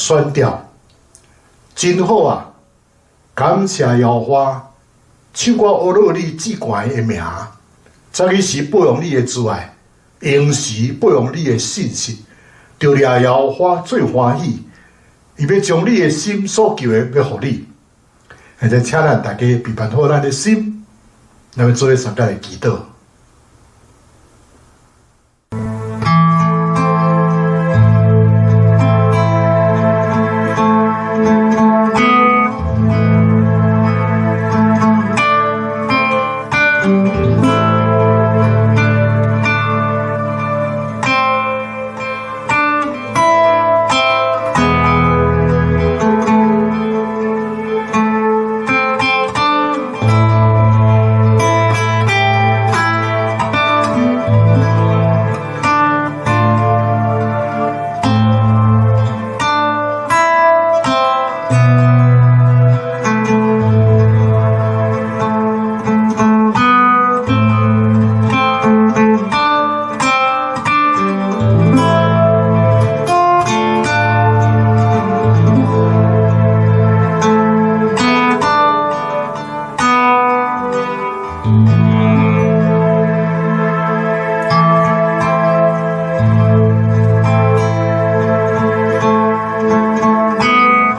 宣調，真好啊！感謝耶和華，唱歌呵咾你至懸的名。早起時報揚你的慈愛，閒時報揚你的信實，著掠耶和華做歡喜，伊欲將你的心所求的欲予你。現在請咱大家備辦好咱的心，咱欲做伙相共來祈禱。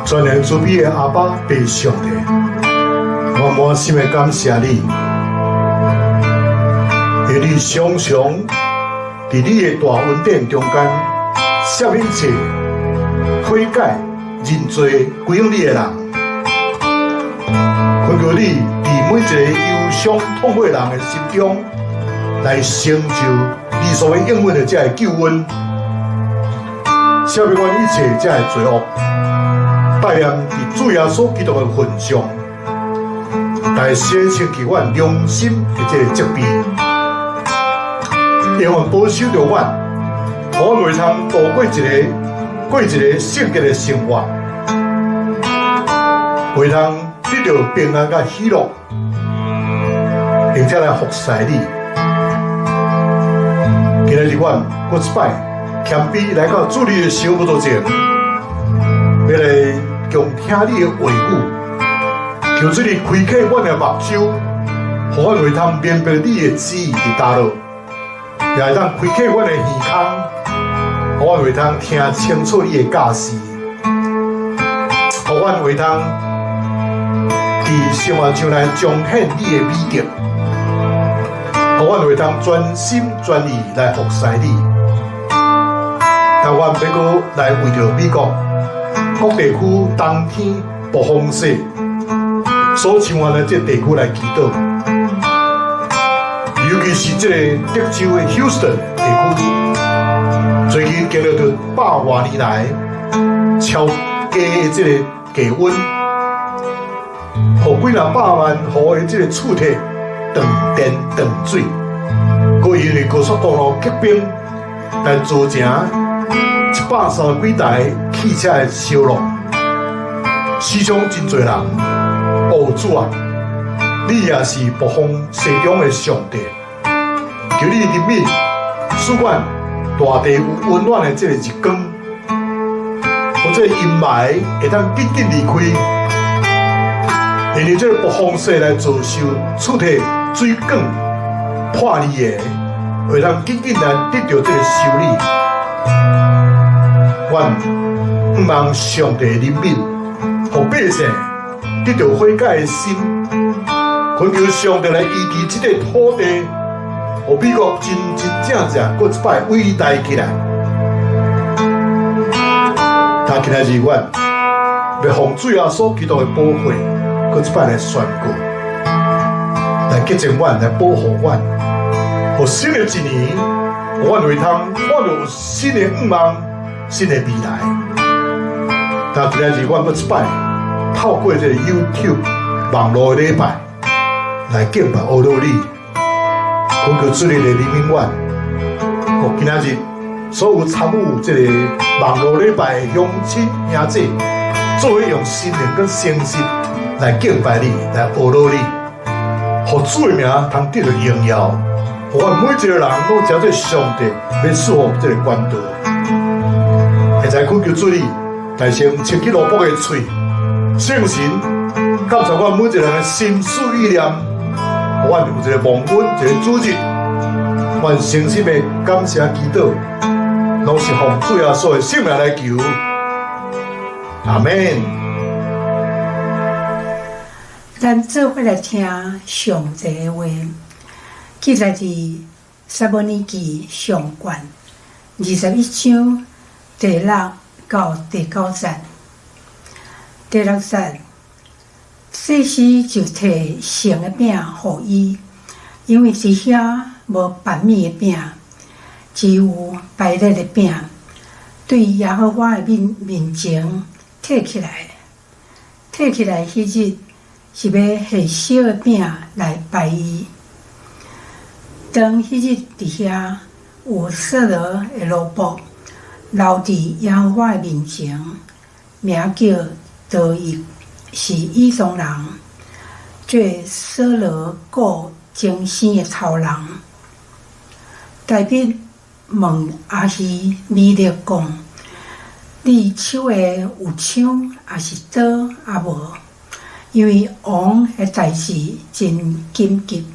全能慈悲的阿爸父上帝，我滿心的感謝你，因為你常常佇你的大恩典中間，赦免一切悔改認罪歸向你的人，懇求你佇每一個憂傷痛悔人的心中，來成就你所欲應允的這个救恩，赦免阮一切這个罪惡。帶念佇主耶穌基督的份上，來洗清去阮良心的這個責備，永遠保守著阮，予阮會通度過一個聖潔的生活，會通得著平安佮喜樂，並且來服侍你。今仔日阮閣一擺謙卑來到主你的聖寶座前，欲來恭聽你的話語，求主你開啟阮的目睭，予阮會通明白你的旨意佇佗落，也會當開啟阮的耳孔，予阮會通聽清楚你的教示，予阮會通佇生活上來彰顯你的美德，予阮會通全心全意來服侍你。但阮欲閣來為著美國各地區冬天暴風雪所侵犯的這地區來祈禱，尤其是這个德州的休斯頓地區，最近經歷著百外年來超低的這个低溫，予幾若百萬戶的這个厝體斷電斷水，閣因為高速公路結冰來造成130幾台汽車的燒落，死傷真濟人。哦，主啊，你也是暴風雪中的上帝，求你憐憫，使阮大地有溫暖的這个日光，予這个陰霾會當緊緊離開。因為這个暴風雪來遭受厝體水管破裂的，會當緊緊來得著這个修理。阮向望上帝憐憫，予百姓得著悔改的心，懇求上帝來醫治這个土地，予美國真真正正閣一擺偉大起來。但今仔日阮欲奉主耶穌基督的寶血，閣一擺來宣告，來潔淨阮，來保護阮，予新的一年，予阮會通看著有新的向望、新的未來。但今仔日阮閣一擺透過這个 YouTube 網路的禮拜來敬拜呵咾你，懇求主你來憐憫阮，予今仔日所有參與這个網路禮拜的鄉親兄弟，做伙用心靈佮誠實來敬拜你，來呵咾你，予主的名通得著榮耀，予阮每一个人攏成做上帝欲賜福這个管道。現在懇求主你，大聲清起羅卜的喙，聖神監察阮每一个人的心思意念，予阮有一个蒙恩，一个主日，阮誠心的感謝祈禱，攏是奉主耶穌的聖名來求，阿們。咱做伙來聽上帝的話，記載佇撒母耳記上卷21章第6到第9節。第六節，祭司就提盛的餅予伊，因為佇遐無白米的餅，只有排列的餅，對耶和華的面面前提起來。提起來彼日是欲獻燒的餅來拜伊。當彼日佇遐有掃羅的奴僕留佇耶和華的面前，名叫多益，是以東人，做掃羅顧精生的頭人。大衛問亞希米勒講：你手下有槍抑是刀抑無？因為王的代誌真緊急，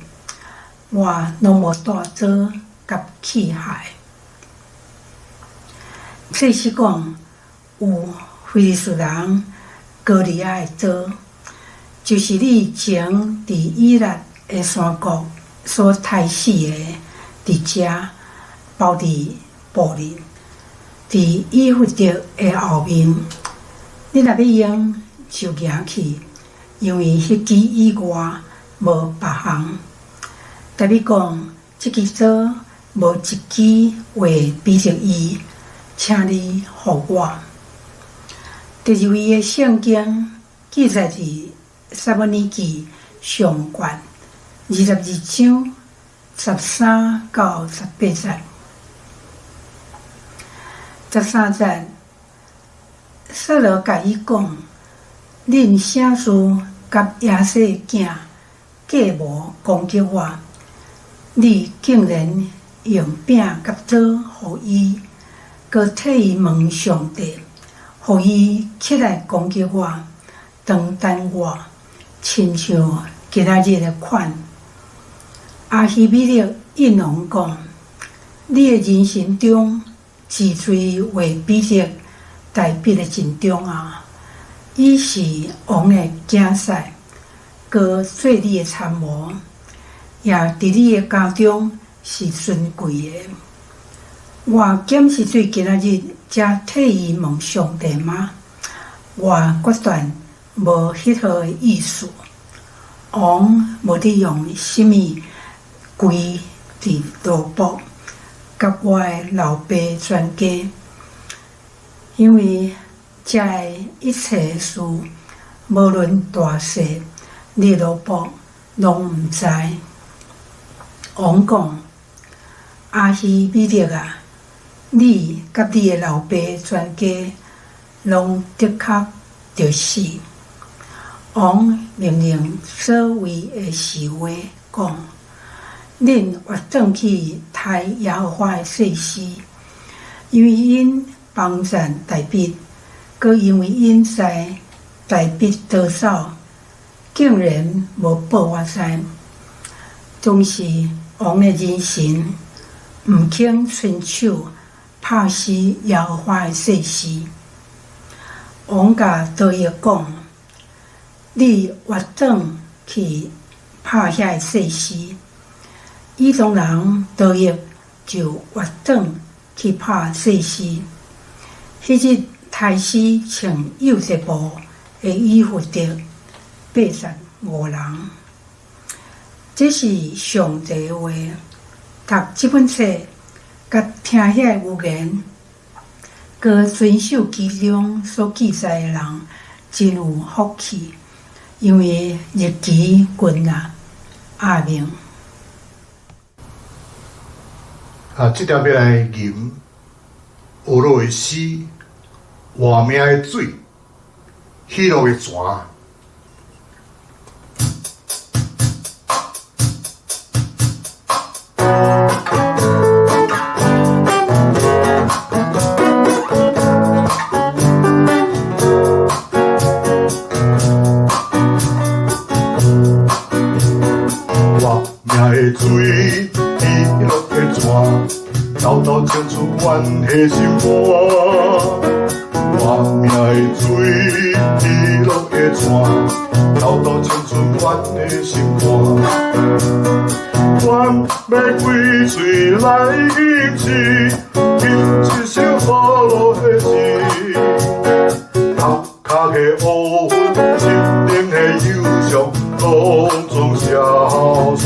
我攏無帶刀佮器械。祭司講有非利士人歌利亞的刀，就是你前佇以拉的山谷所刣死的，佇遮包佇布裡，佇以弗得的後面。你若欲用，就拿去，因為彼支以外無別項。大衛講，這支刀無一支話比著伊，請你予我。第二位的聖經記載佇撒母耳記上卷22章13到18節。13節，掃羅共伊講：恁啥事佮耶西的囝計謀攻擊我？你竟然用餅佮刀予伊，閣替伊問上帝，予伊起來攻擊我，當等我，親像今仔日的款。亞希米勒應王講：你的人生中治罪話比著大衛的真重要，伊是王的囝婿，閣做你的參謀，也佇你的家中是尊貴的。我敢是對今仔日才替伊問上帝嗎？我決斷無彼號的意思。王無得用啥物歸佇奴僕佮我的老爸全家，因為遮的一切事，無論大細，你奴僕攏毋知。王講：亞希米勒啊，你佮你的老爸全家攏的確著死。王命令所有的侍衛講：恁越轉去刣耶和華的祭司，因為𪜶幫贊大衛，閣因為𪜶知大衛逃走，竟然無報我知。總是王的人臣毋肯伸手拍死耶和華的祭司。王共多益講：你越轉去拍遐个祭司。以東人多益就越轉去拍祭司。彼日刣死穿幼節布的以弗得85人。這是上帝的話。讀這本冊，佮聽遐个預言，閣遵守其中所記載的人，真有福氣，因為日期近啊。阿們。啊，這條欲來吟呵咾的詩，活命的水，喜樂的泉。的水，伊落的泉，沓沓青春阮的心肝。活命的水，伊落的泉，沓沓青春阮的心肝。阮欲开喙來吟詩，吟一首保羅的詩。頭殼的烏雲，心靈的憂傷，攏總消散。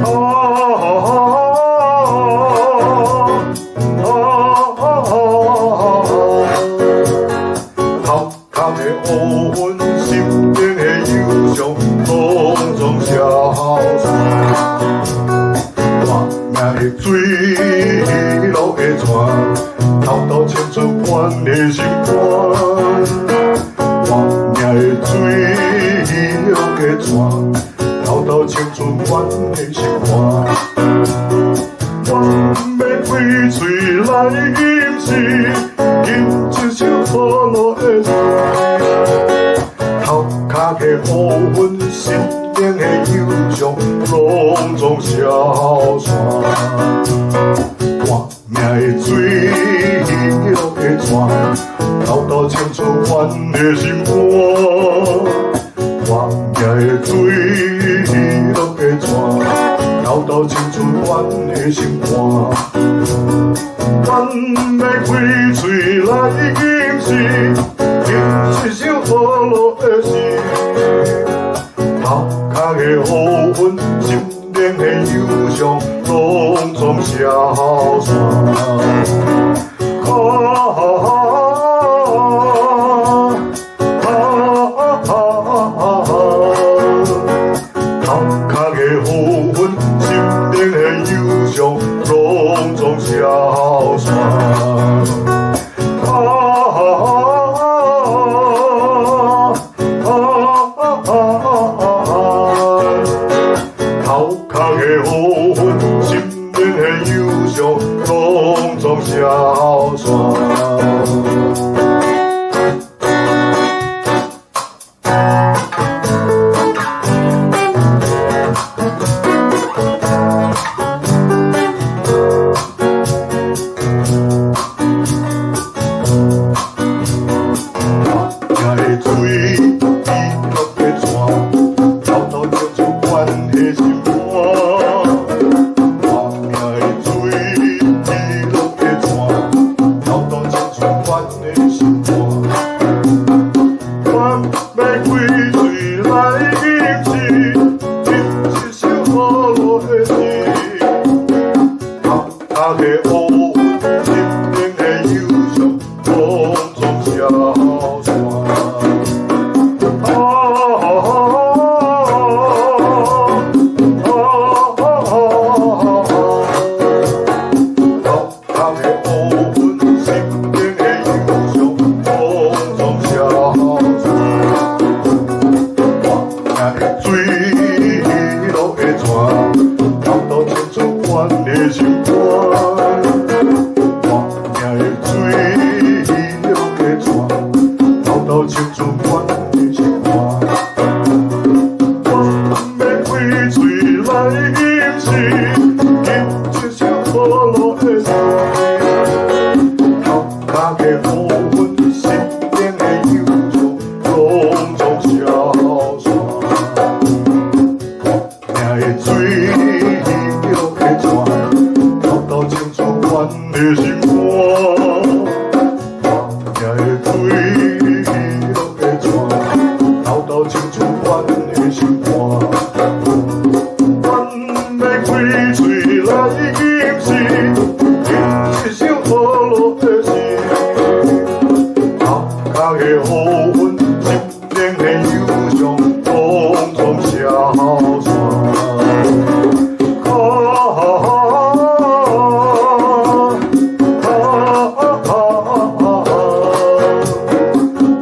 啊啊啊啊！頭殼的烏雲，心靈的憂傷，攏總消散。活命的水落的泉，沓沓青春阮的心肝。活命的水落的泉，沓沓青春阮的心肝。阮欲開喙來吟詩，吟一首保羅的詩。頭殼的烏雲，心靈的憂傷，攏總消散。活命的水落的泉，沓沓青春阮的心肝。活命的水落的泉，沓沓青春阮的心肝。阮欲開喙來吟詩，吟一首保羅的詩。頭殼的烏雲，心靈的憂傷，攏總消散。啊啊啊啊！頭殼的烏雲，心靈的憂傷，攏總消散。啊啊啊啊！頭殼的烏雲，心靈的憂傷，攏總消散。活命的水，伊落的泉，沓沓青春阮的心肝。活命的水，伊落的泉，沓沓青春阮的心肝。阮欲開喙來吟詩，吟一首保羅的詩。頭殼的烏雲，心靈的憂傷，攏總消散。啊啊啊！頭殼的烏雲，心靈的憂傷，攏總消散。活命的水落的泉，沓沓青春阮的心肝。活命的水落的泉，沓沓青春阮的心肝。阮欲開喙來吟詩，吟一首保羅的詩。頭殼的烏雲，心靈的憂傷，攏總消散。活命的水落的泉，沓沓青春阮的心肝。活命的水落的泉，沓沓青春阮的心肝。阮欲開喙來吟詩，吟一首保羅的詩。頭殼的烏雲，心靈的憂傷，攏總消散。啊啊啊！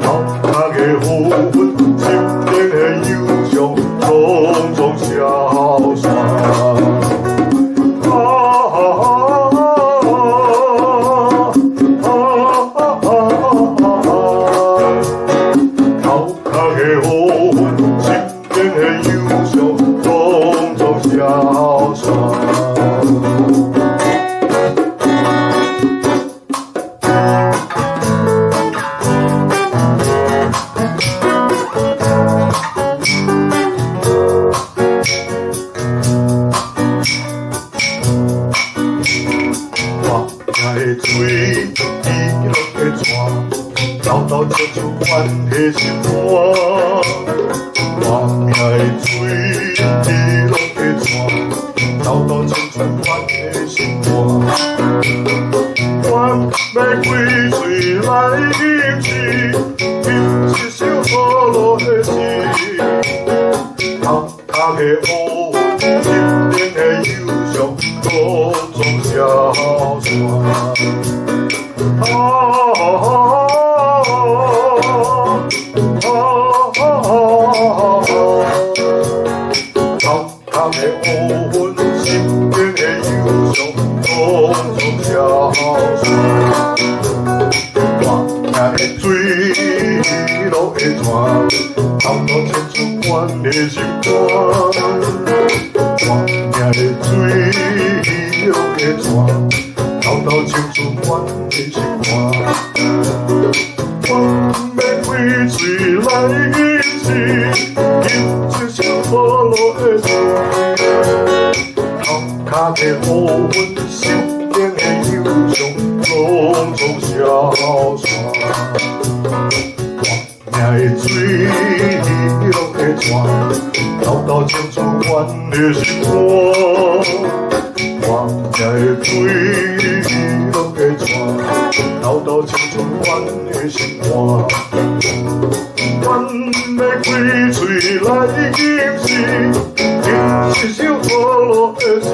頭殼的烏雲，心靈的憂傷，攏總消散。啊啊啊！頭殼的烏雲，心靈的憂傷，攏總消散。我命的水伊落的泉，沓沓亲像阮的心肝。我命的水伊落的泉，沓沓亲像阮的心肝。阮欲开喙来吟诗，吟一首陀罗的诗。头壳的乌云，心灵的忧伤，拢总消散。啊啊啊啊！头壳的乌云，心灵的忧伤，拢总消散。我命的水落的泉，沓沓亲像阮的心肝。我命的水落的泉，沓沓亲像阮的心肝。阮欲开喙来吟诗，吟一首陀罗的诗。头壳的乌云，心灵的忧伤，拢总消散。我命的水落的泉，沓沓亲像阮的心肝。我命的水落的泉，沓沓亲像阮的心肝。阮欲开喙来吟诗，吟一首陀罗的诗。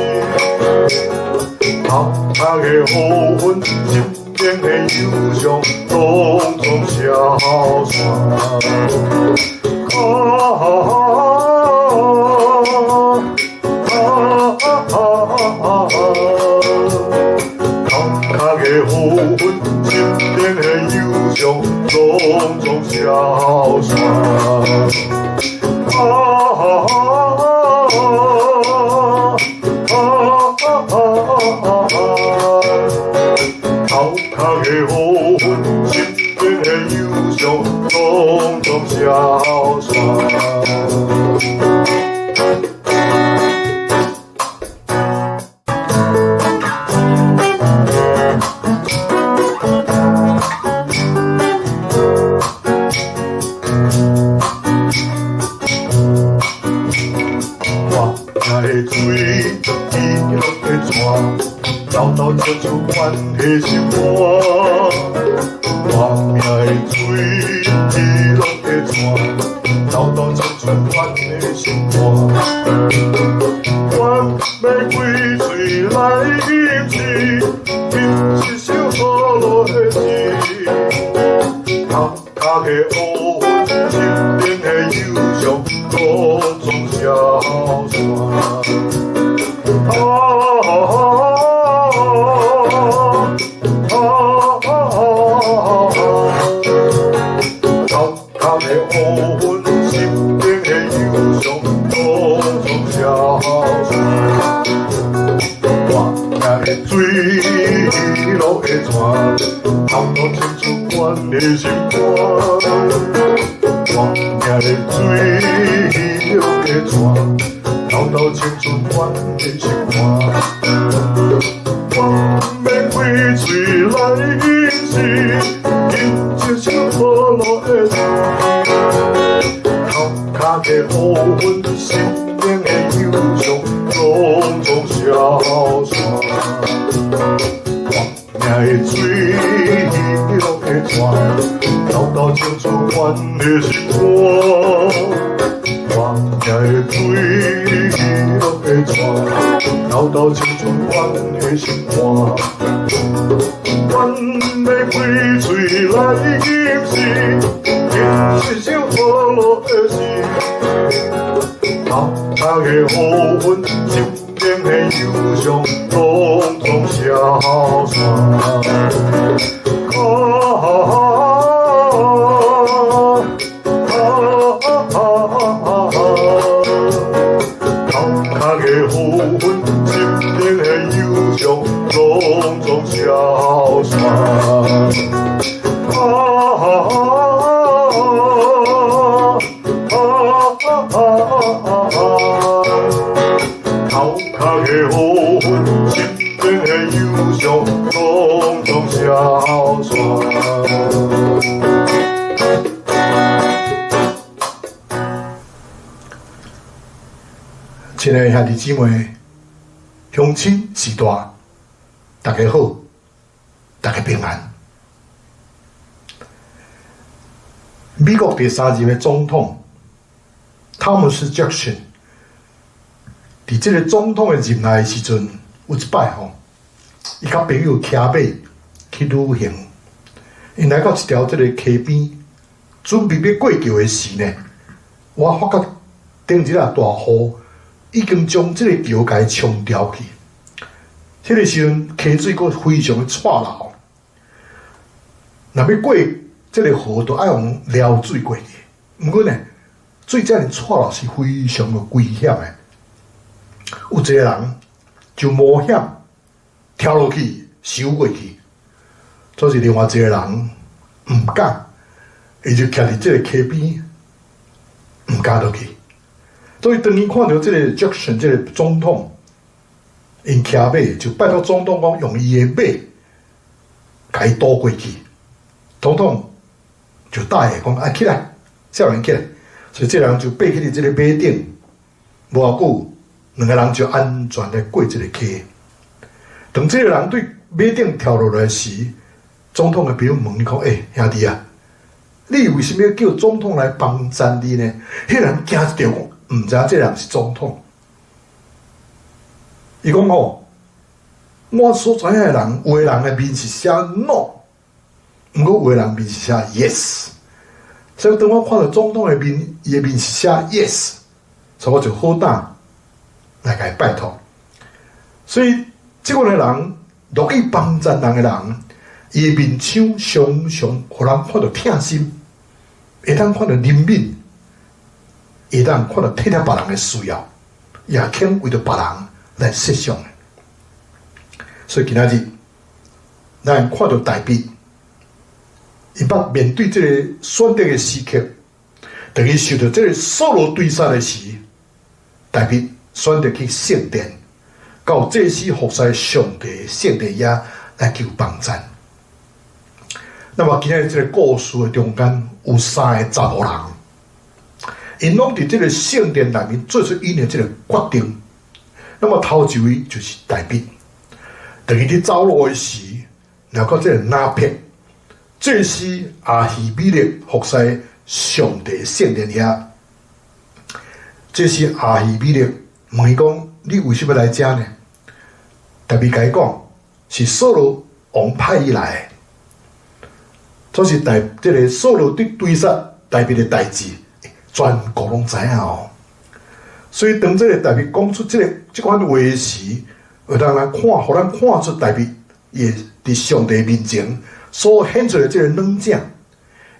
头壳的乌云，心灵的忧伤，拢总消散。啊啊啊啊！头壳的乌云，心灵的忧伤，拢总消散。啊啊啊啊！頭殼的烏雲，心靈的憂傷，攏總消散。我命的水，伊落的泉，沓沓亲像阮的心肝。我命的水，伊落的泉，沓沓亲像阮的心肝。阮欲开喙来吟诗，吟一首陀罗的诗。头壳的乌云，心灵的忧伤，拢总消散。啊啊啊！頭殼的烏雲，心靈的憂傷，攏總消散。我命的水落的泉，沓沓親像阮的心肝。我命的水落的泉，沓沓亲像阮的心肝。阮欲开喙来吟诗，吟一首陀罗的诗。頭殼的烏雲，心靈的憂傷，攏總消散。我命的水落的泉，沓沓親像阮的心肝。我命的水落的泉，沓沓親像阮的心肝。阮欲開喙來吟詩，吟一首陀羅的詩。頭殼的烏雲，心靈的憂傷，攏總消散。啊啊啊！頭殼的的黄昏，心靈的憂傷，攏總消散。啊啊啊啊啊！頭殼的烏雲，心靈的憂傷，攏總消散。親愛的兄弟姊妹、鄉親序大，大家好，大家平安。美國第三任的總統湯姆斯·傑克遜，佇這个總統的任內的時陣，有一擺吼，伊佮朋友騎馬去旅行，𪜶來到一條這个溪邊，準備欲過橋的時呢，我發覺頂日啊大雨，已經將這个橋共伊沖掉去。彼个時陣溪水閣非常的掣流，若欲過這个河，就愛用撩水過去。毋過呢，水遮爾掣流是非常的危險的。有一个人就冒險跳落去，游過去。煞是另外一个人毋敢，伊就徛佇這个溪邊，毋敢落去。所以當伊看著這个 Jackson 這个總統，𪜶騎馬就拜託總統講用伊的馬，共伊渡過去。總統就答應講啊，起來，少年起來。所以這个人就爬起佇這个馬頂，無偌久，兩个人就安全的過這个溪。當這个人對馬頂跳落來時，總統的朋友問伊講：欸，兄弟啊，你為啥物叫總統來幫贊你呢？彼个人驚一跳，講毋知影這个人是總統。伊講吼，我所知影的人，有的人的面是寫 no，毋過有的人面是寫 yes。所以當我看著總統的面，伊的面是寫 yes，所以我就好膽來共伊拜託。所以這款的人，樂意幫贊人的人，伊的面相常常予人看著疼心，會當看著憐憫，會當看著體貼別人的需要，也肯為著別人來設想的。所以今仔日，咱看著大衛，伊捌面對這个選擇的時刻，當伊受著這个掃羅追殺的時，大衛選擇去聖殿，到祭司服侍上帝聖殿遐來求幫贊。那麼今仔日這个故事的中間有三个查某人，𪜶攏佇這个聖殿內面做出𪜶的這个決定。那麼頭一位就是大衛，當伊佇走路的時，來到這个拿伯祭司亞希米勒服侍上帝聖殿遐，祭司亞希米勒問伊講：你為啥物來遮呢？大衛共伊講，是掃羅王派伊來的，總是大這个掃羅佇追殺大衛的代誌，全國攏知影哦。所以當這个大衛講出這个這款話時，會當來看，予咱看出大衛伊佇上帝面前所顯出的這个軟正，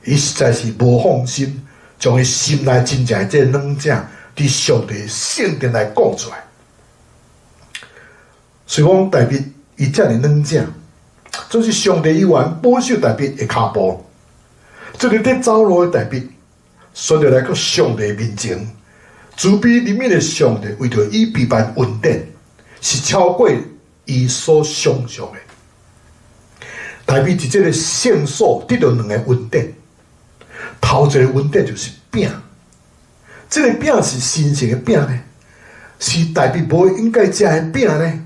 伊實在是無放心，將伊心內真正的這个軟正，佇上帝聖殿來講出來。所以講大衛伊遮爾軟正，就是上帝猶原保守大衛的跤步。這个佇走路的大衛，選擇來到上帝面前，慈悲憐憫的上帝為著伊備辦恩典，是超過伊所想象的。大衛佇這个聖所得著兩个恩典，頭一个恩典就是餅，這个餅是神聖的餅呢，是大衛無應該食的餅呢。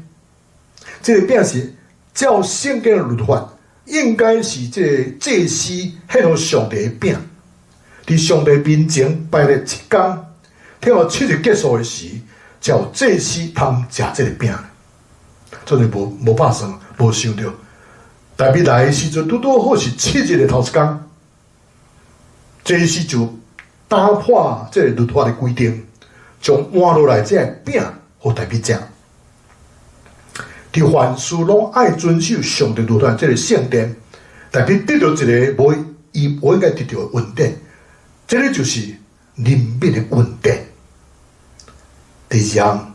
這个餅是照聖經的律法，應該是這个祭司獻予上帝的餅，佇上帝面前擺了七工，等到七日結束的時，才有祭司通食這个餅。這就無無拍算，無想著。大衛來的時陣，拄拄好是七日的頭一工，祭司就打破這个律法的規定，將換落來這个餅予大衛食。佇凡事攏愛遵守上帝律法這个聖殿，大衛得著一个無伊無應該得著的恩典，這个就是憐憫的恩典。第二項，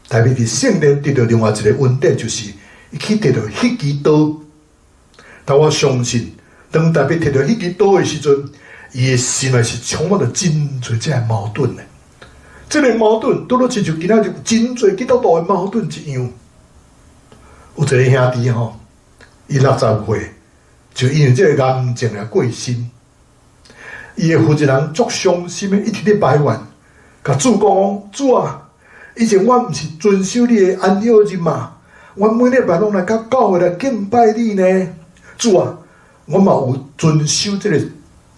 大衛佇聖殿得著另外一个恩典，就是伊去提著彼支刀。但我相信，當大衛提著彼支刀的時陣，伊的心內是充滿著真濟這个矛盾的。這个矛盾，拄著親像今仔日真濟基督徒的矛盾一樣。有一个兄弟吼，伊60歲，就因為這个癌症來過身。伊的負責人足傷心的，一直咧埋怨，共主講：主啊，以前我毋是遵守你的安息日嘛？我每禮拜攏來到教會來敬拜你呢。主啊，我嘛有遵守這個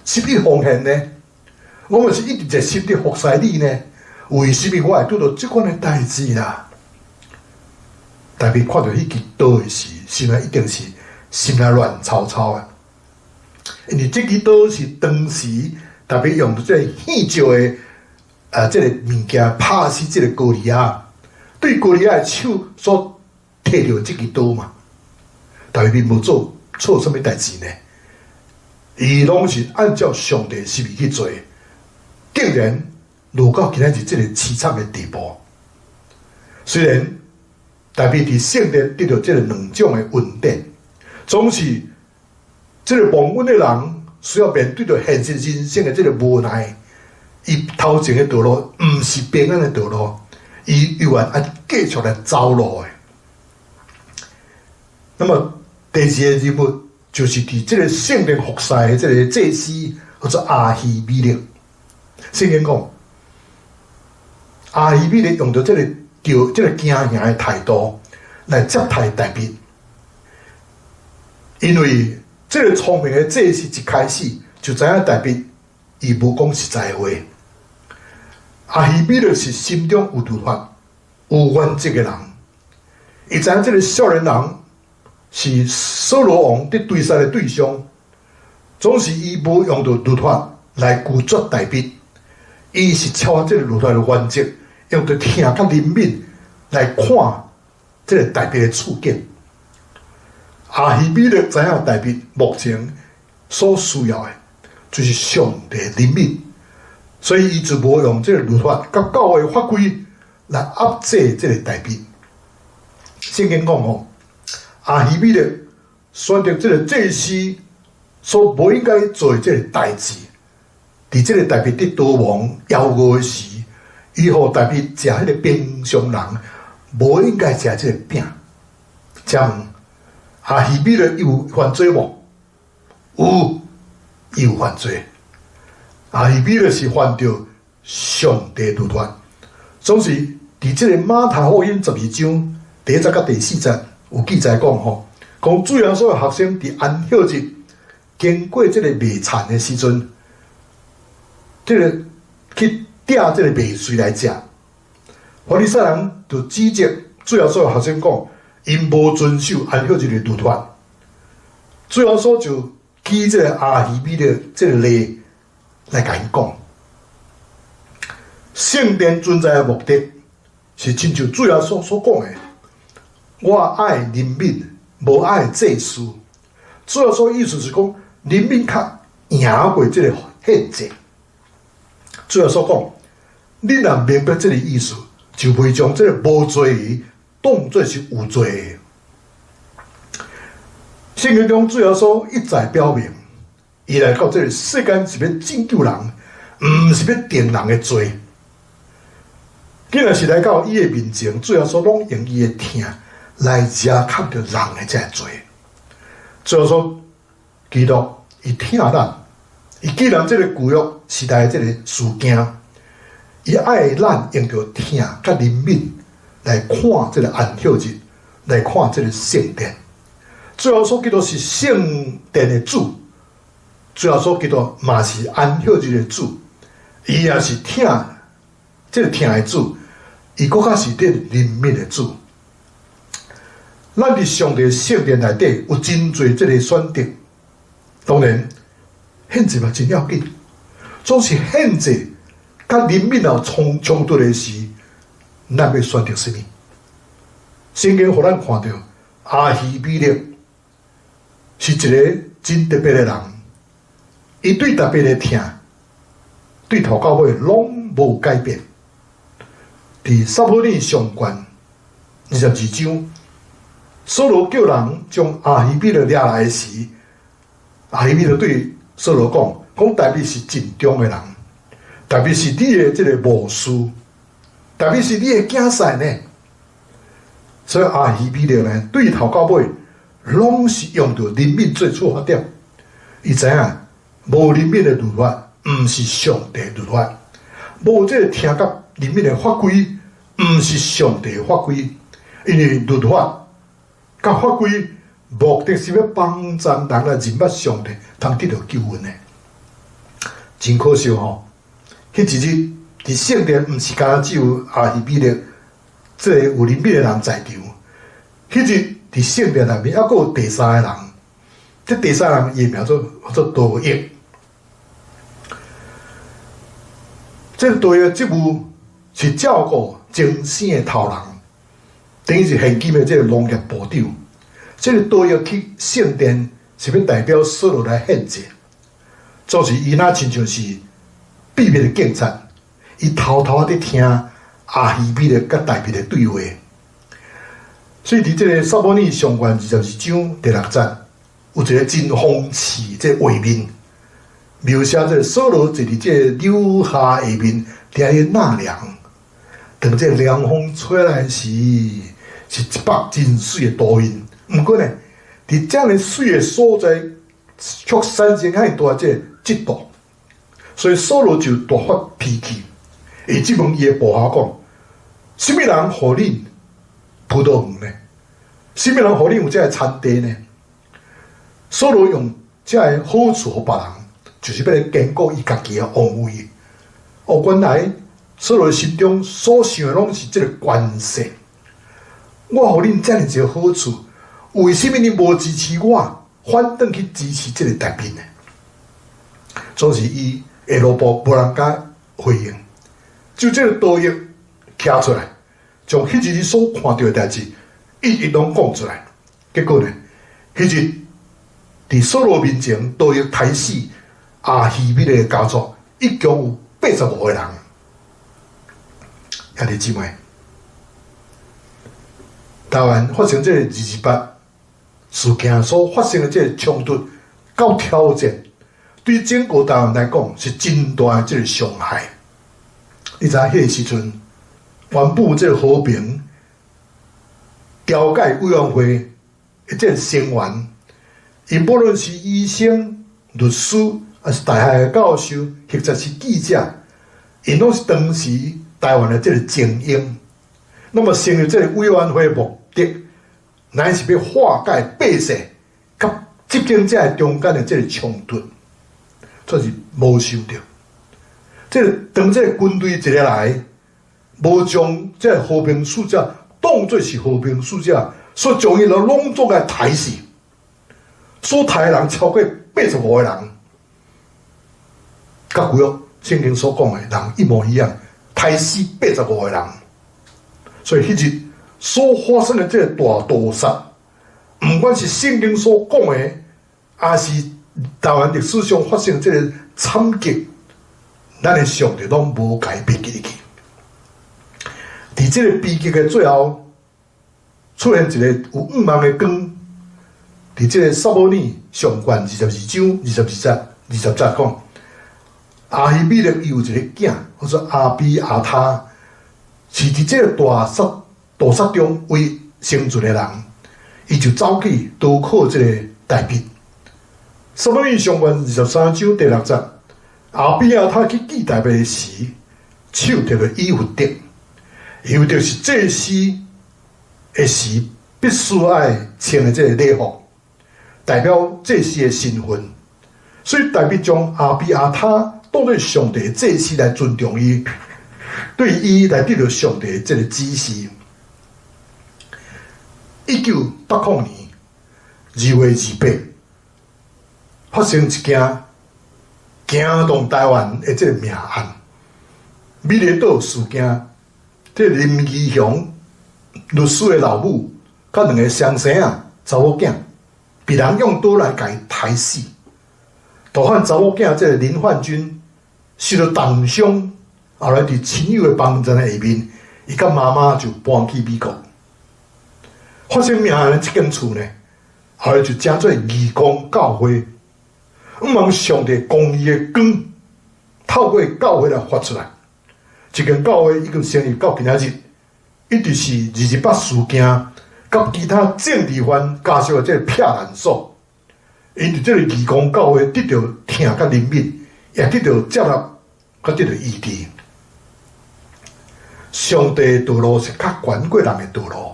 十一奉獻呢。我嘛是一直熱心佇服侍你呢。為什麼我會拄著這款的代誌啦？大衛看著彼支刀的時，心內一定是心內亂糟糟的，因為這支刀是當時大衛用這个獻石的啊，這个物件拍死這个歌利亞，對歌利亞的手所提著這支刀嘛。大衛並無做錯啥物代誌呢？伊攏是按照上帝心意去做，竟然落到今仔日這个淒慘的地步。雖然大衛佇聖殿得著這个兩種的恩典，總是這个忘恩的人需要面對著現實人生的這个無奈。伊頭前的道路毋是平安的道路，伊猶原愛繼續來走路的。那麼第二个人物就是佇這个聖殿服侍的這个祭司，叫做亞希米勒。聖經講，亞希米勒用著這个著這个驚嚇的態度來接待大衛，因為這个聰明的祭司一開始就知影大衛伊無講實在話。亞希米勒是心中有律法、有原則的人，伊知影這个少年人是掃羅王佇追殺的對象，總是伊無用著律法來拒絕大衛，伊是超越這个律法的原則，用著疼佮憐憫來看這个大衛的處境。亞希米勒知影大衛目前所需要的，就是上帝憐憫，所以伊就無用這个律法佮教會法規來壓制這个大衛。聖經講吼，亞希米勒選擇這个祭司所無應該做的這个代誌，佇這个大衛佇逃亡枵餓的時，伊予大衛食彼个平常人無應該食這个餅。請問亞希米勒伊有犯罪無？有，伊有犯罪。亞希米勒是犯著上帝律法，總是佇這个馬太福音12章第1節佮第4節有記載講吼，講主耶穌的學生佇安息日經過這个麥田的時陣，這个去摘這个麥穗來食。法利賽人就指責主耶穌的學生講，𪜶無遵守安息日的律法。主耶穌就舉這个亞希米勒這个例來共𪜶講，聖殿存在的目的是親像主耶穌所講的，我愛憐憫，無愛祭司。主耶穌意思是講，憐憫較贏過這个獻祭。主耶穌講，你若明白這个意思，就袂將這个無罪的當做是有罪的。聖經中主耶穌一再表明，伊來到這个世間是欲拯救人，毋是欲定人的罪。既然是來到伊的面前，主耶穌攏用伊的疼來遮蓋著人的這个罪。主耶穌基督伊疼咱，伊既然這个舊約時代的這个事件，伊愛咱用著疼佮憐憫來看這个安息日，來看這个聖殿。主耶穌基督是聖殿的主，主耶穌基督嘛是安息日的主，伊也是疼這个疼的主，伊閣較是這憐憫的主。咱佇上帝聖殿內底有真濟這个選擇，當然獻祭嘛真要緊，總是獻祭佮憐憫有衝衝突的時，咱欲選擇啥物？聖經予咱看著亞希米勒是一个真特別的人，伊對大衛的疼，對頭到尾攏無改變。佇撒母耳上卷22章，掃羅叫人將亞希米勒掠來時，亞希米勒對掃羅講：講大衛是盡忠的人，大衛是你的這个謀士，大衛是你的囝婿呢。所以亞希米勒呢，對頭到尾攏是用著人民做出發點。伊知影無人民的律法，毋是上帝律法；無這个聽佮人民的法規，毋是上帝法規。因為律法佮法規目的是欲幫助人來認捌上帝，通得著救恩的。真可惜吼，彼一日佇聖殿，毋是干焦只有亞希米勒這個有人民的人在場。彼日佇聖殿內面，猶閣有第三個人。這第三人伊名做叫做多益。這個多益職務是照顧全省的頭人，等於是現今的這個農業部長。這個多益去聖殿是欲代表掃羅來獻祭，總是伊若親像是秘密的警察，伊偷偷佇聽亞希米勒佮大衛的對話。所以佇這個撒母耳上卷22章第六節，有一個真諷刺這畫面，描寫這個掃羅坐佇這個柳下下面，佇遐納涼。當這個涼風吹來時，是一幅真媠的圖面。毋過呢，佇遮爾媠的所在，卻產生遐爾大這個嫉妒，所以掃羅就大發脾氣，伊質問伊的部下講：啥物人予恁葡萄園呢？啥物人予恁有這个田地呢？掃羅用這个好處予別人，就是欲來堅固伊家己的王位。哦，原來掃羅心中所想的攏是這个權勢。我予恁遮爾濟好處，為啥物恁無支持我，反轉去支持這个大衛呢？總是伊下落步無人敢回應，就這个多益徛出來，將彼日所看著的代誌一一攏講出來。結果呢，彼日佇掃羅面前，多益刣死亞希米勒的家族，一共有85個人。兄弟姊妹，台灣發生這个228事件所發生的這个衝突佮挑戰，對整個台灣來講是真大的這个傷害。你知影彼个時陣，原本這个和平調解委員會的這个成員，𪜶無論是醫生、律師，抑是大學的教授，或者是記者，𪜶攏是當時台灣的這个精英。那麼成立這个委員會的目的，乃是欲化解百姓佮執政者中間的這个衝突，這是無想著。這个當這个軍隊一个來，無將這个和平使者當作是和平使者，所將𪜶攏總共刣死，所刣的人超過85個人，佮舊約聖經所講的人一模一樣，刣死八十五個人。所以彼日所發生的這个大屠殺，毋管是聖經所講的，抑是台灣歷史上發生的這个慘劇，咱的上帝攏無共伊忘記入去。佇這个悲劇的最後，出現一个有向望的光。佇這个撒母耳上卷22章22節20節講，亞希米勒伊有一个囝，叫做亞比亞他，是佇這个大殺屠殺中唯生存的人，伊就走去投靠這个大衛。撒母耳上卷23章第六節，亞比亞他去見大衛時，手提著以弗得，以弗得是祭司的時必須愛穿的這个禮服，代表祭司的身份。所以大衛將亞比亞他當做上帝的祭司來尊重伊，對伊來得著上帝的這个指示。1980年2月28，發生一件驚動台灣的這个命案——美麗島事件。這個林義雄律師的老母，佮兩个雙生仔查某囝，被人用刀來共伊刣死。盜犯查某囝這个林汎君受著重傷，後來佇親友的幫助下面，伊佮媽媽就搬去美國。發生命案這間厝呢，後來就成做義工教會，向望上帝公義的光透過教會來發出來。這間教會已經成立到今仔日，一直是228事件，佮其他政治犯家屬的這個避難所。𪜶佇這個義工教會得著疼佮憐憫，也得著接納，佮得著醫治。上帝的道路是較懸過人的道路。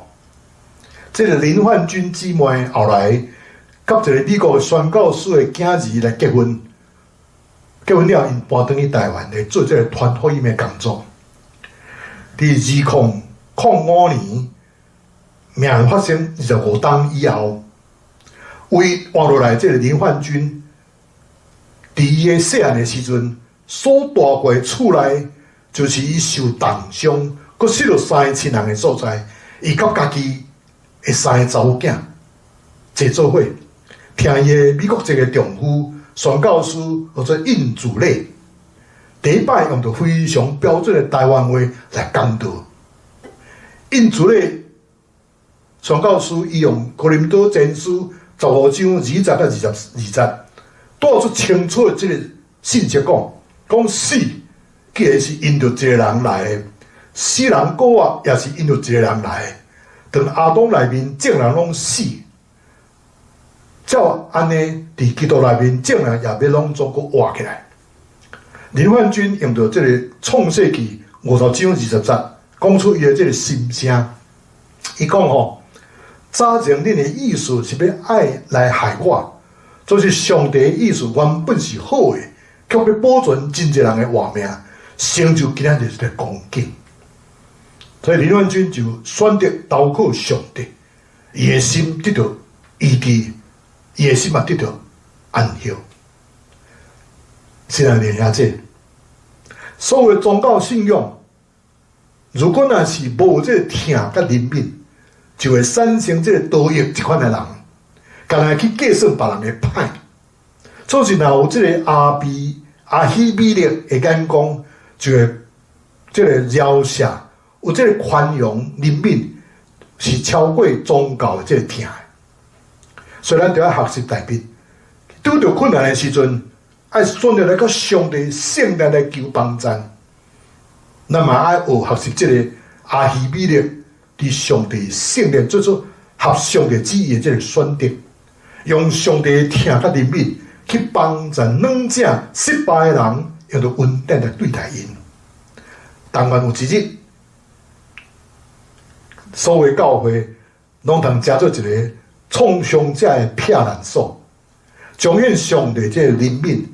這個林煥君姊妹後來佮一個美國宣教師的囝兒來結婚，結婚了，𪜶搬轉去台灣來做這個傳福音的工作。佇2005年，命案發生25冬以後，為換落來這個林煥君，佇伊的細漢的時陣，所蹛過的厝內，就是伊受重傷，閣失落三個親人的所在。伊佮家己的三個查某囝坐做伙，聽伊的美國籍的丈夫宣教師號做印祖禮，第一擺用著非常標準的台灣話來講道。印祖禮宣教師伊用哥林多前書15章20到22節，帶出清楚的這個信息講，講死既然是因著一個人來的，死人過活也是因著一個人來的。當亞當內面眾人攏死，照按呢，佇基督內面眾人也欲攏總閣活起來。林煥君用著這個創世記50章20節，講出伊的這個心聲。伊講吼，早前恁的意思是欲愛來害我，就是上帝的意思原本是好的，卻欲保存真濟人的活命，成就今仔日這個光景。所以林煥君就選擇投靠上帝，伊的心得著醫治，伊的心嘛得著安息。親愛的兄弟，所有宗教信仰，如果若是無這個疼佮憐憫，就會產生這個道義這款的人，干焦去計算別人的歹。總是若有這個亞希米勒的眼光，就會這個饒赦，有這個寬容憐憫，是超過宗教的這個疼的。所以咱著愛學習大衛，拄著困難的時陣，愛選擇來到上帝聖殿來求幫助。咱嘛愛學學習這個亞希米勒佇上帝聖殿做出合上帝旨意的這個選擇，用上帝的疼佮憐憫去幫助軟正失敗的人，用著恩典來對待𪜶。但願有一日，所有教會攏通成做一個創傷者的避難所，彰顯上帝這個憐憫，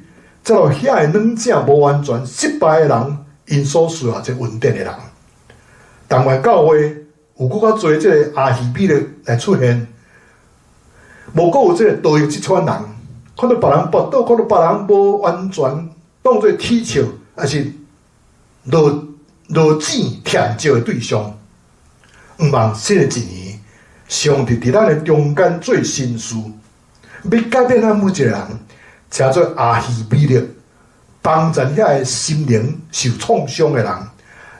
接納遐个軟正無完全失敗的人，𪜶所需要這恩典的人。但願教會有閣較濟這個亞希米勒來出現，無閣有這個道義這款人，看著別人跋倒，看著別人無完全，當做恥笑，抑是落落井添石的對象。向望新的一年，上帝佇咱的中間做新事，欲改變咱每一個人，成做亞希米勒，幫助遐个心靈受創傷的人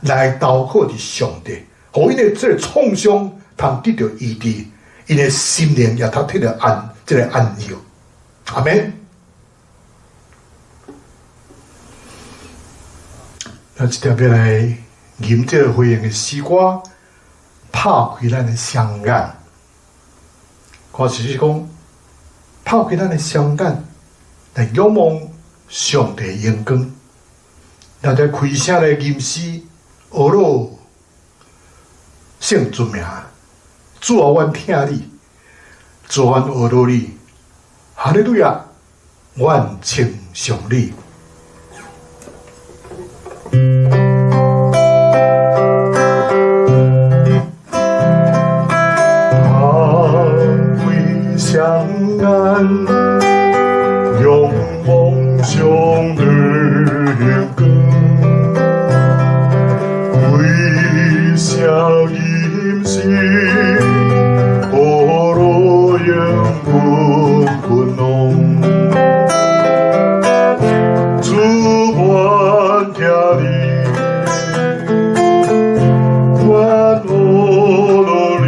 來投靠佇上帝，予𪜶的這個創傷通得著醫治，𪜶的心靈也通得著安這個安息。阿們。咱這條欲來吟這個回應的詩歌，拍開咱的雙眼，歌詞是講，拍開咱的雙眼，來仰望上帝榮光。咱在開聲來吟詩，呵咾聖尊名，主啊，阮疼你，主啊，阮呵咾你，哈利路亞，阮稱頌你。拍開雙眼，仰望上帝榮光，開聲吟詩，呵咾榮君君王。主阮疼你，阮呵咾你，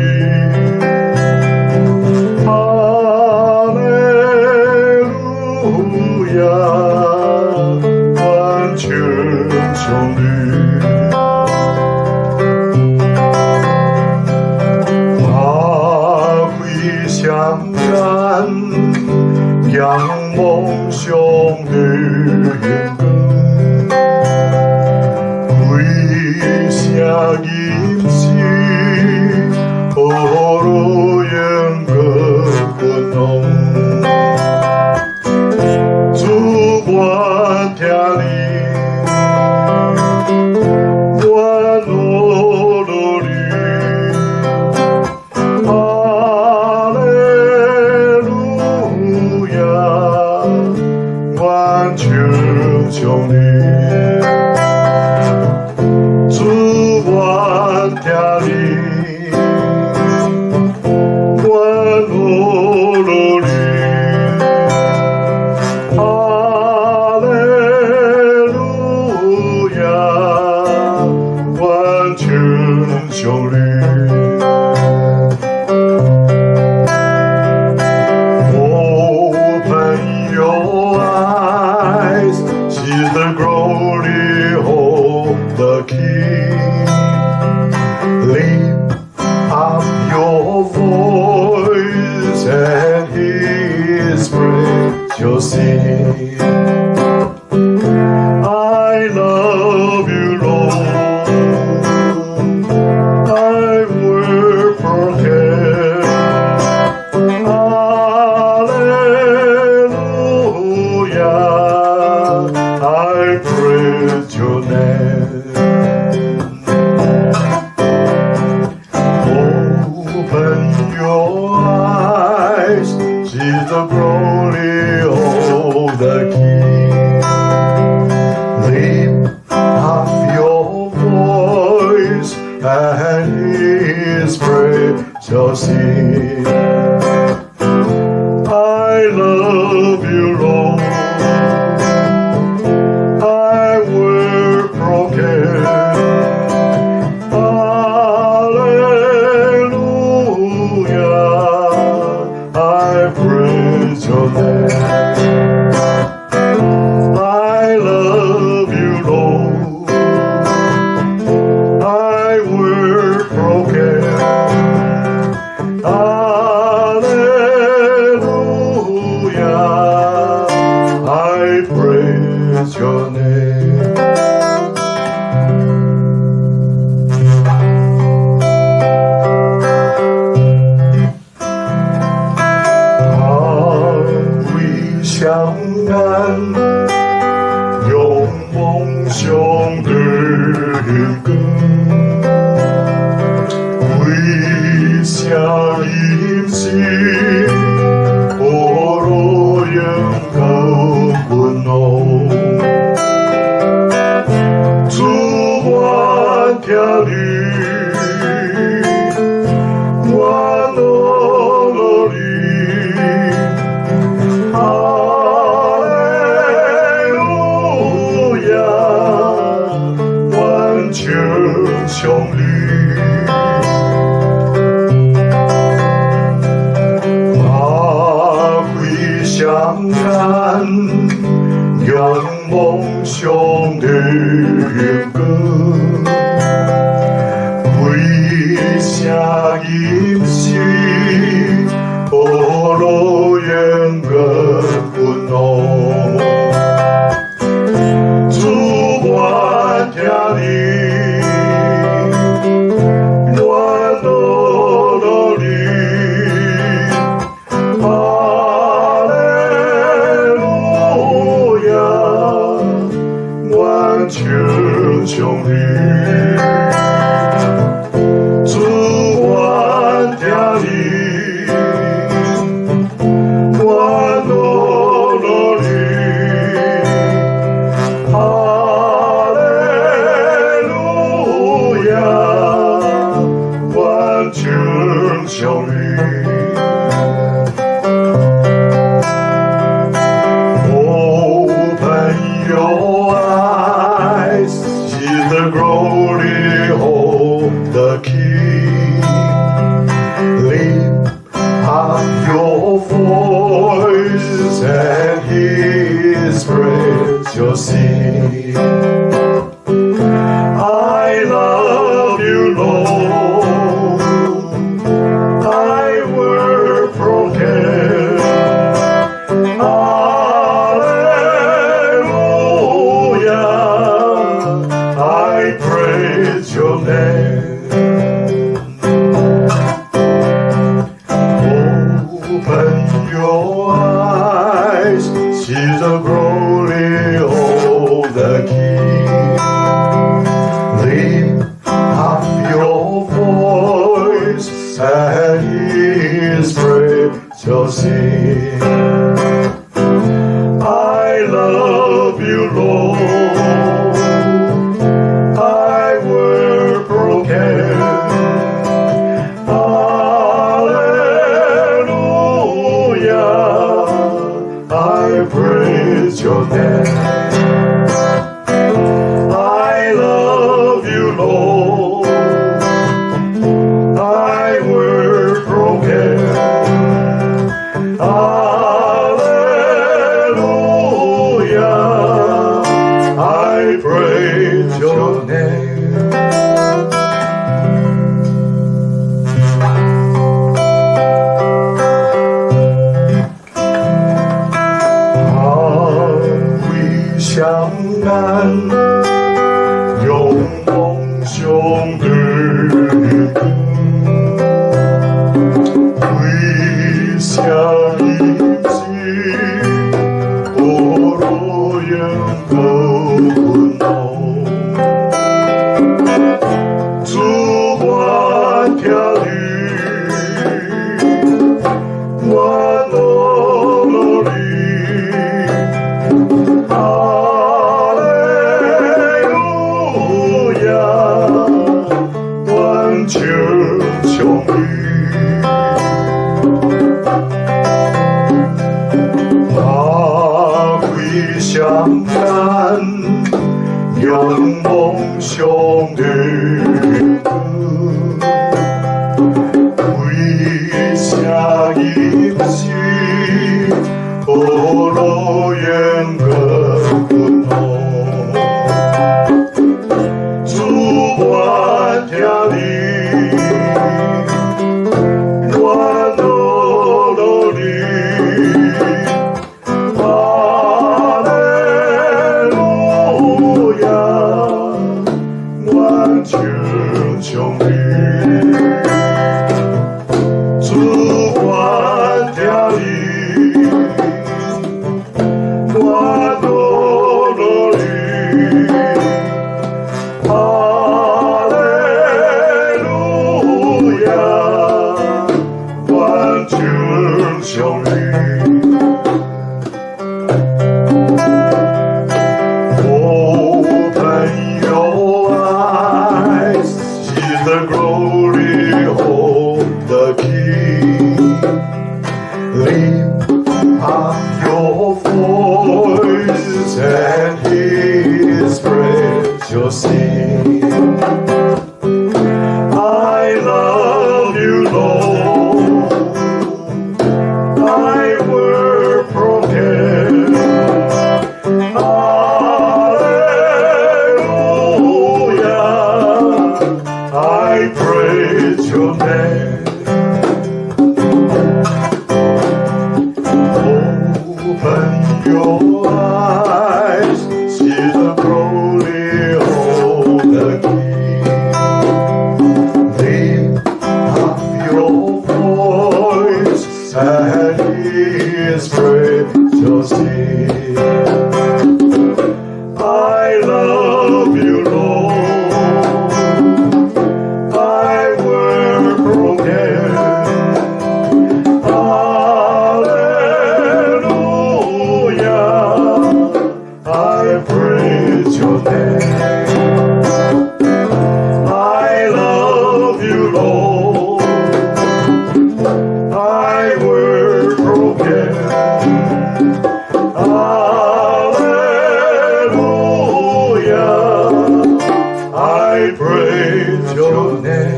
Open your eyes, see the glory of the King. Lift up your voice and his praise shall sing. I love you, Lord. I will proclaim. Hallelujah. I praise your name. I love you, Lord. I will proclaim. Hallelujah. I praise your name. 打開雙眼，仰望上帝的光，為啥陰死，無路用高困惱？主，我疼你，我努力。哈利路亞，願稱頌你。打開雙眼，仰望上帝的光，為啥陰死，無路用更困惱？主，我疼你，我努力。哈利路亞，願稱頌你。主，我疼你，我努力。哈利路亞，願稱頌你。Open your eyes, see the glory of the King. Lift up your voice and his praise shall sing. I love you, Lord. I will proclaim. Hallelujah. I praise your name. Open your eyes, see the glory of the King. Lift up your voice and his praise shall sing. I love you, Lord. I will proclaim. Hallelujah. I praise your name. I love you, Lord. I will proclaim. 仰望上帝，为啥吟诗，何路远隔苦主我听你，我努努力，哈利路亚，我唱颂你。主我听你，我努努力，哈利路亚，我唱颂你。Open your eyes, see the glory of the King. Lift up your voice and his praise you'll sing. I love you, Lord. I will proclaim. Hallelujah. I praise your name. Open your eyes, see the glory of the King. Lift up your voice and his praise you'll sing. I love you, Lord. I will proclaim. Hallelujah. I praise your name. I love you, Lord. I will proclaim. Hallelujah. I praise your name.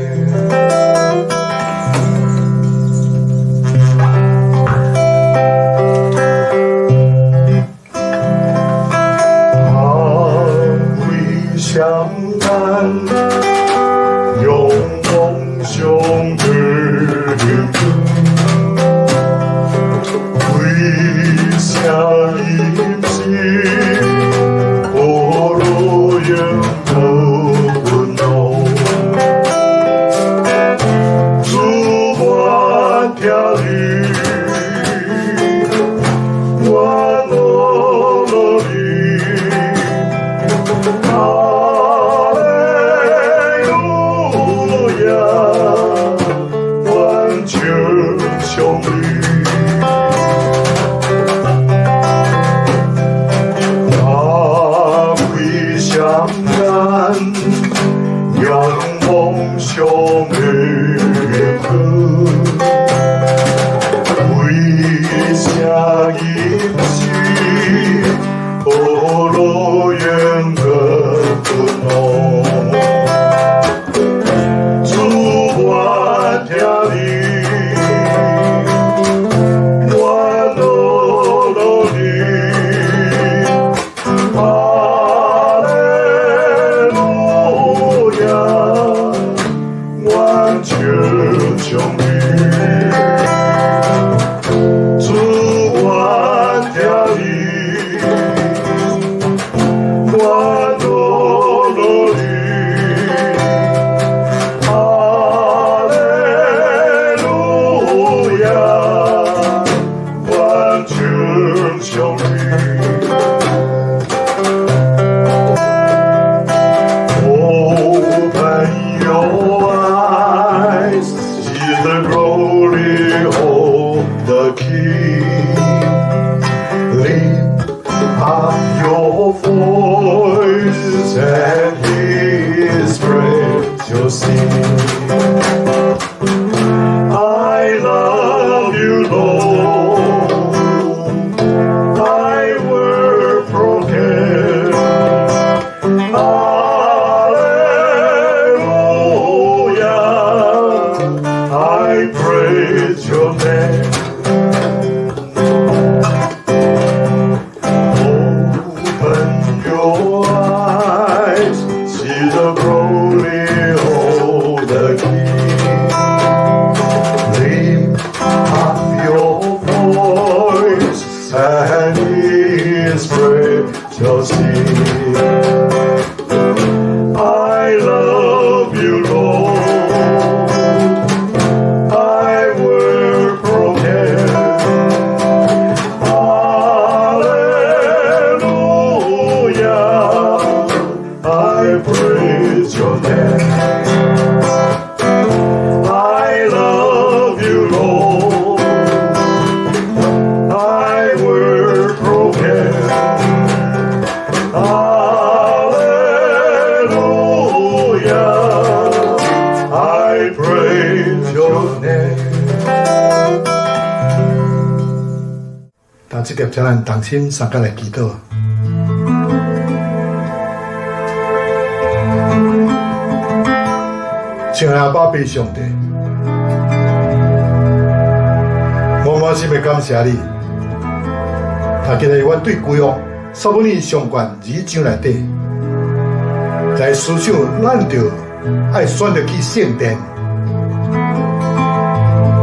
阿伟相伴，仰望上帝的光，为啥吟诗，何路远隔困恼？主我听你，我努努力。哈利路亚，我唱颂你。打开双眼，仰望上帝的光，为啥吟诗，何路远隔困恼？主我听你，我努努力，哈利路亚，我唱颂你。主我听你，我努努力，哈利路亚，我唱颂你。Open your eyes, see the glory of the King. Lift up your voice and his praise you'll sing. I love you, Lord. I will proclaim. I praise your name. Open your eyes, see the glory of the King. Lift up your voice and his praise shall sing. I love you, Lord. I will proclaim. Hallelujah. I praise your name. I love you, Lord. I will proclaim. Hallelujah. I praise your name. 但這碟請咱同心相共來祈禱。親愛的阿爸父上帝，我滿心的感謝你。他今日我對舊約撒母耳上卷二章內底，來思想咱著愛選擇去聖殿。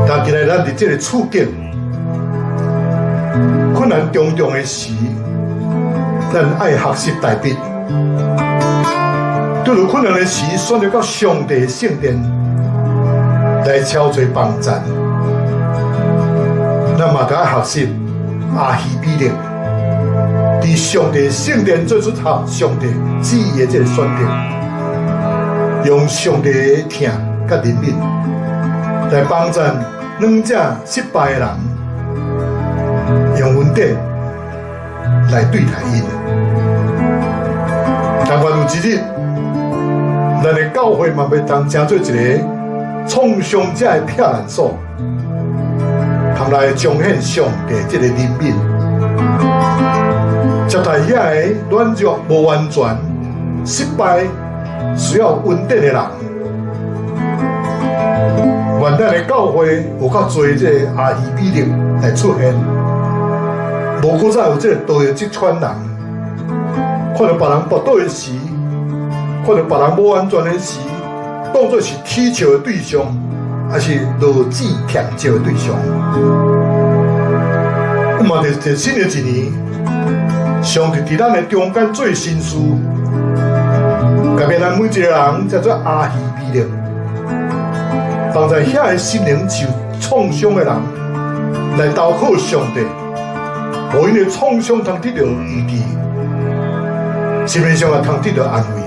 但今日咱佇這个處境困難重重的時，咱愛學習大衛。對著困難的時，選擇到上帝聖殿來敲找幫贊。咱嘛著愛學習亞希米勒，佇上帝聖殿做出合上帝旨意的這个選擇，用上帝的疼佮憐憫來幫贊軟弱失敗的人，用恩典來對待𪜶。但願有一日，咱的教會嘛袂當成做一個創傷者的避難所，通來彰顯上帝這个憐憫，接待遐个軟弱、無完全、失敗、需要恩典的人。願咱的教會有較濟這個亞希米勒來出現，無閣再有這個道德這款人，看著別人跋倒的時，看著別人無安全的時，當作是恥笑的對象，還是落子添石的對象。嘛，佇新的一年，上帝佇咱的中間做新事，改變咱每一個人，叫做亞希米勒，幫助遐个心靈受創傷的人來投靠上帝，予𪜶的創傷通得著醫治，心靈上也通得著安慰。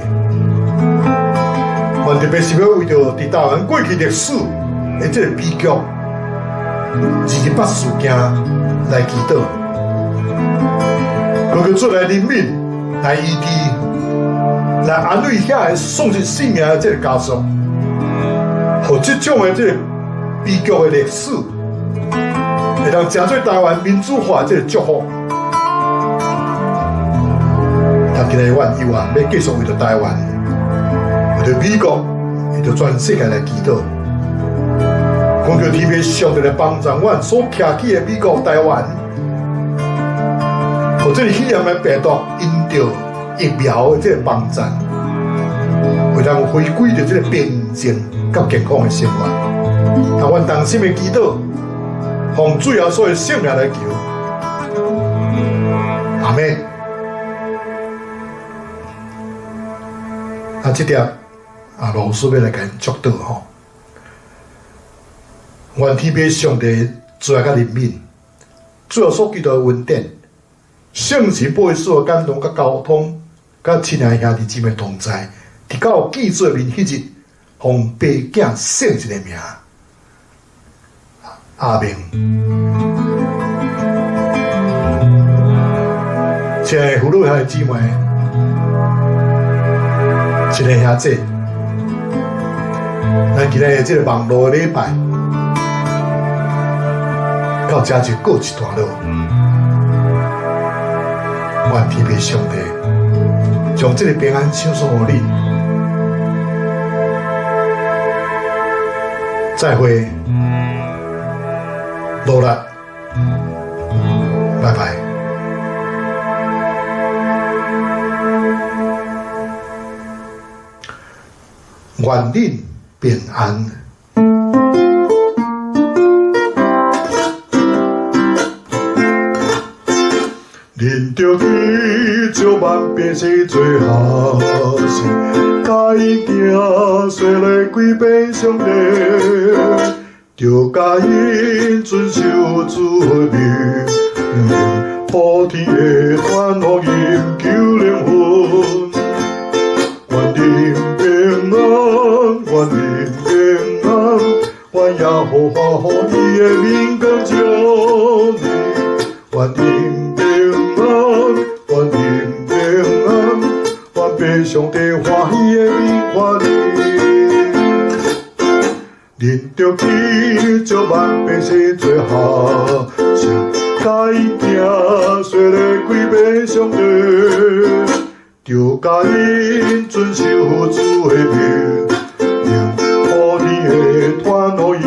願特別是欲為著佇台灣過去歷史的這個悲劇，228事件來祈禱，閣求主來憐憫、來醫治、來安慰遐個喪失性命的這個家屬，予這種的這個悲劇的歷史，會當成做台灣民主化的這個祝福。但今日阮猶原欲繼續為著台灣、為著美國、為著全世界來祈禱，懇求天父上帝來幫助阮所徛起的美國、台灣，予這个肺炎的病毒𪜶著疫苗的這个幫贊，會當回歸著這个平靜佮健康的生活。但阮同心的祈禱，奉主耶穌的聖名來求，阿們。啊，這碟啊，老師欲來共𪜶祝禱吼。願天父上帝慈愛佮憐憫，主耶穌基督的恩典，聖神保惠師的感動佮交通，佮親愛兄弟姊妹同在，直到見主面彼日，奉爸囝聖神的名，阿們。親愛的父老兄弟姊妹，親愛兄姐，咱今日這个網路的禮拜，到這就告一段落。願天父上帝將這個平安賞賜予你，再會，努力，拜拜。願恁平安。恁著去祝萬百姓做學生，共𪜶行洗禮歸變上帝，著共𪜶遵守主的命令，普天的傳福音救靈魂。願恁平安，願恁平安，願耶和華予伊的明光照你，願恁平安，願恁平安，願父上帝歡喜的面看你。恁著去祝萬百姓做學生，共𪜶行洗禮歸變上帝，著共𪜶遵守主的命令，普天的傳福音。